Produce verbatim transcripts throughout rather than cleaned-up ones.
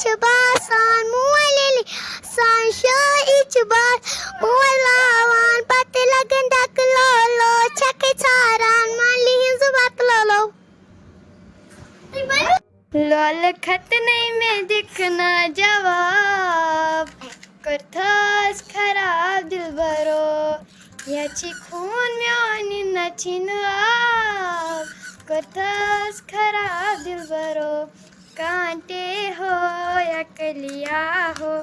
چھِ باسان مول ییٚلہِ سانہِ شٲعری چھِ باسان مول لاوان، پتہٕ لگان ڈکہٕ لولو، چھکھے ژھاران مالہِ ہٕنٛز وتہٕ لولو۔ لولہٕ ختنَے مےٚ دِکھ نہ جواب، کٔرتھس خراب دلبرو، یا چھی خوٗن میون نہ چھی نہٕ آب، کٔرتھس خراب دلبرو، کانٹے ہو یا کلیا ہو،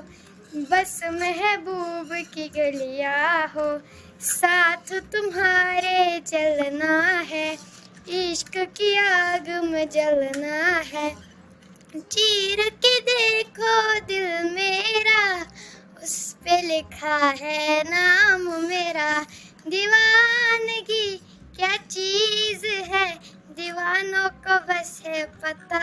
بس محبوب کی گلیا ہو، ساتھ تمہارے چلنا ہے، عشق کی آگ میں جلنا ہے۔ چیر کے دیکھو دل میرا، اس پہ لکھا ہے نام میرا۔ دیوانگی کیا چیز ہے، دیوانوں کو بس ہے پتا۔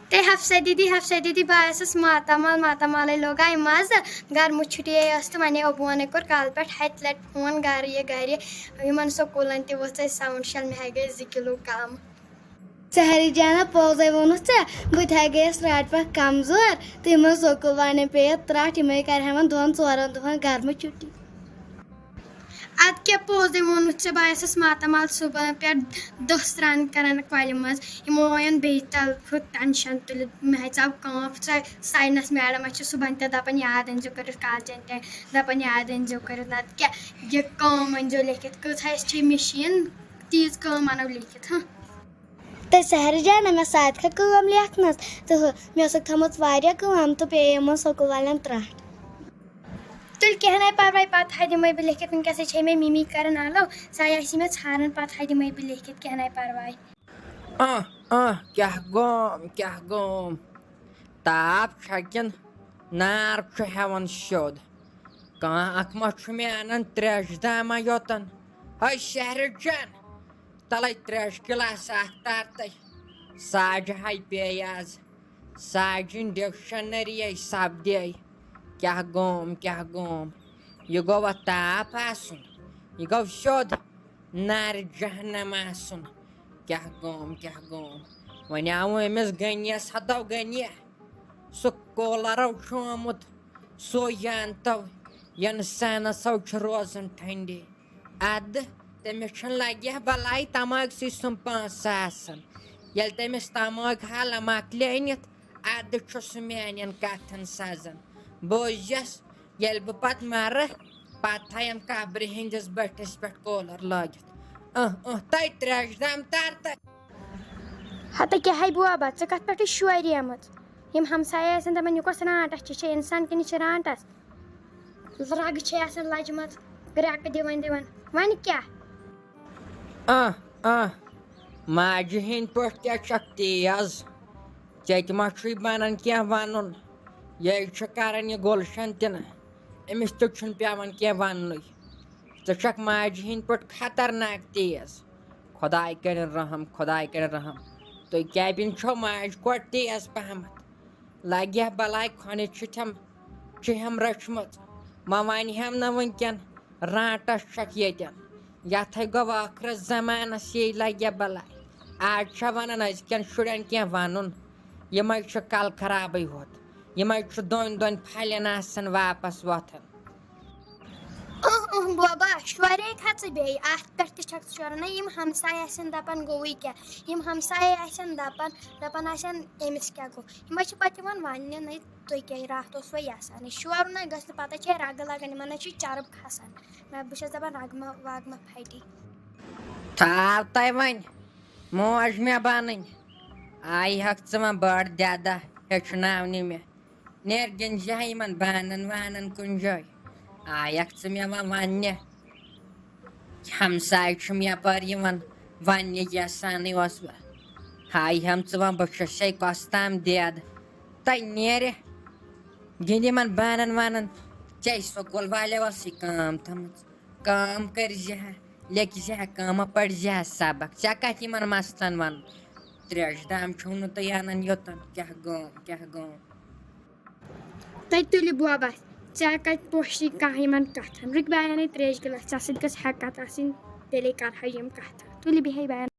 تے حفصہ دیدی، حفصہ دیدی، بہٕ ٲسٕس ماتامال، ماتامالٕے لوٚگ آے مَزٕ۔ گرمہٕ چھُٹی ٲس تہٕ وۄنۍ ابوٗہَنَے کوٚر کالہٕ پٮ۪ٹھ ہَتہِ لَٹہِ فون، گرٕ یہِ، گرٕ یہِ۔ یِمن سکوٗلن تہِ ووٚژھ اَسہِ ساوُنٛڈ شَل، مےٚ ہَے گٔے زٕ کِلوٗ کَم۔ سحری جانہ، پوٚزے ووٚنُتھ ژےٚ، بہٕ تہِ ہا گٔیَس راتہٕ پٮ۪ٹھ کمزور، تہٕ یِمن سکوٗل والٮ۪ن پیٚیہِ ترٛٹھ، یِمے کرِ ہا وۄنۍ دۄن ژورن دۄہن گرمہٕ چھُٹی۔ اَدٕ کیٛاہ، پوٚزے ووٚنُتھ ژےٚ، بہٕ آسَس ماتامال صُبحن پٮ۪ٹھ دٔہ سرٛان کران کۄلہِ منٛز، یِمو وۄنۍ بیٚیہِ تَل ہُہ ٹٮ۪نشن تُلِتھ، مےٚ ہَے ژاو کٲم، سۄ ساینس میڈم اَسہِ چھِ صُبحن تہِ دَپان یاد أنۍزیو کٔرِتھ، کالچن تہِ دَپان یاد أنۍزیو کٔرِتھ، نَتہٕ کیٛاہ، یہِ کٲم أنۍزیو لیکھِتھ، کۭژاہ اَسہِ چھِ مِشیٖن، تیٖژ کٲم اَنو لیکھِتھ، ہاں۔ تہٕ سحر جان، مےٚ ساتہِ کھا کٲم لیکھنَس، تہٕ مےٚ ٲسٕکھ تھٲومٕژ واریاہ کٲم تہٕ پیٚیہِ یِمَن سکوٗل والٮ۪ن ترٛٹھ۔ تُلہِ کینٛہہ نَے پَرواے، پَتہٕ ہا دِمَے بہٕ لیکھِتھ، وٕنکیٚسٕے چھے مےٚ مِمی کَران آلو، سۄ آسہِ مےٚ ژھانٛڈان، پَتہٕ ہا دِمَے بہٕ لیکھِتھ، کینٛہہ نَے پَرواے۔ آہ، آہ، کیٛاہ گوم، کیٛاہ گوم؟ تاپھ چھا کِنہٕ نار چھُ ہٮ۪وان سیوٚد؟ کانٛہہ اکھ ما چھُ مےٚ اَنان ترٛیشہِ دامہ یوتن؟ ہے سحر جان، تَلَے ترٛیشہِ گِلاس اَکھ تارتَے۔ ساجہِ ہَے پیٚیہِ آز۔ ساجہِ ہٕنٛدۍ ڈکشنری سپدے۔ کیٛاہ گوم، کیٛاہ گوم؟ یہِ گوٚوا تاپھ آسُن؟ یہِ گوٚو سیوٚد نارِ جہنم آسُن۔ کیٛاہ گوم، کیٛاہ گوم؟ وۄنۍ آوٕ أمِس غنیَس ہتو غنیہ۔ سُہ کولرو چھُ آمُت، سُے یانتو، یَنہٕ سانسو چھُ روزان ٹھنڈی۔ اَدٕ تٔمِس چھُنہٕ لگہِ ہا بلاے تماک سٕے سُم پانٛژھ ساسن۔ ییٚلہِ تٔمِس تماک حالہ مۄکلے أنِتھ، اَدٕ چھُ سُہ میانٮ۪ن کتھن سزان۔ بوزیس، ییٚلہِ بہٕ پتہٕ مرٕ، پتہٕ تھایم قبرِ ہٕنٛدِس بٔٹھِس پٮ۪ٹھ کولر لٲگِتھ۔ اہ، اہ، تَے ترٛیشہِ دام تر تَے۔ ہتہٕ کیٛاہ ہے بوبا، ژٕ کتھ پٮ۪ٹھ چھِ شوریمٕژ؟ یِم ہمسایہِ آسن دپان، یہِ کۄس رانٹس چھِ، چھِ انسان کِنہٕ یہِ چھِ رانٹس؟ رگہٕ چھے آسان لجمژ، گرٛٮ۪کہٕ دِوان دِوان۔ وۄنۍ کیٛاہ؟ آہ، آہ، ماجہِ ہٕنٛدۍ پٲٹھۍ کیٛاہ چھکھ تیز؟ ژےٚ تہِ ما چھُے بنان کینٛہہ ونُن؟ یے چھِ کران یہِ گُلشن تہِ نہٕ، أمِس تہِ چھُنہٕ پٮ۪وان کینٛہہ وننُے۔ ژٕ چھکھ ماجہِ ہٕنٛدۍ پٲٹھۍ خطرناک تیز۔ خۄداے کٔرِن رحم، خۄداے کٔرِن رحم۔ تُہۍ کیٛاہ بِن چھو ماجہِ کھۄتہٕ تیز پہمتھ؟ لگہِ ہا بلاے کھۄنہِ چھِ تھم، چھِ ہم رٔچھمٕژ۔ وۄنۍ ونہِ ہم نہٕ وٕنکٮ۪ن رانٹس چھکھ ییٚتٮ۪ن۔ یتھے گوٚو ٲخرس زمانس یے لگہِ بلاے۔ آز چھا ونان أزکٮ۪ن شُرٮ۪ن کینٛہہ ونُن؟ یِمے چھِ کل خرابٕے ہوت۔ یِمے چھِ دۄن دۄن پھلٮ۪ن آسان واپس وۄتھان۔ اہ، اہ، بوبا، شورے کھا ژٕ بیٚیہِ؟ اَتھ پٮ۪ٹھ تہِ چھَکھ ژٕ شوران۔ نہ، یِم ہمسایہِ آسن دَپان گوٚوُے کیٛاہ؟ یِم ہمسایہِ آسن دَپان، دَپان آسن، أمِس کیٛاہ گوٚو؟ یِم حظ چھِ پَتہٕ یِوان وَننہِ، نَے تُہۍ کیٛاہ، راتھ اوسوٕ یَسان؟ یہِ شورُن نَے گژھِ نہٕ، پَتہٕ چھِ رَگہٕ لَگان، یِمَن حظ چھِ چرٕب کھَسان۔ نہ، بہٕ چھَس دَپان رَگہٕ ما، وَگہٕ ما پھَٹہِ۔ تھاو تۄہہِ وۄنۍ موج مےٚ بَنٕنۍ۔ آیہِ ہَکھ ژٕ وۄنۍ بٔڑ دٮ۪دہ ہیٚچھناونہِ مےٚ۔ نیر گِنٛدزِ ہا یِمن بانن وانن کُنہِ جایہِ۔ آیکھ ژٕ مےٚ وۄنۍ وننہِ۔ ہمسایہِ چھُم یپٲرۍ یِوان وننہِ، یژھانٕے اوس بہٕ۔ ہاے ہم ژٕ وۄنۍ، بہٕ چھُسے کۄس تام دید۔ تَے نیرِ گِنٛدِ یِمن بانن وانن۔ ژےٚ سکوٗل والیو ٲسٕے کٲم تھٲمٕژ۔ کٲم کٔرۍ زِ ہا، لیکھِ زِ ہا کٲمہ، پٔرۍ زِ ہا سبق۔ ژےٚ کتھ یِمن مسلن ونُن؟ ترٛیشہِ دام چھُو نہٕ تُہۍ انان یوٚتن۔ کیٛاہ گوم، کیٛاہ گوم؟ تَتہِ تُلہِ بوبس، ژےٚ کَتہِ پوشی کانٛہہ یِمن کَتھن؟ رُکہِ بہٕ اَنے ترٛیش گِلاس، ژےٚ سۭتۍ گٔژھ ہٮ۪کتھ آسٕنۍ، تیٚلے کَرٕ ہا یِم کَتھٕ۔ تُلہِ بیٚہے بہٕ اَنے۔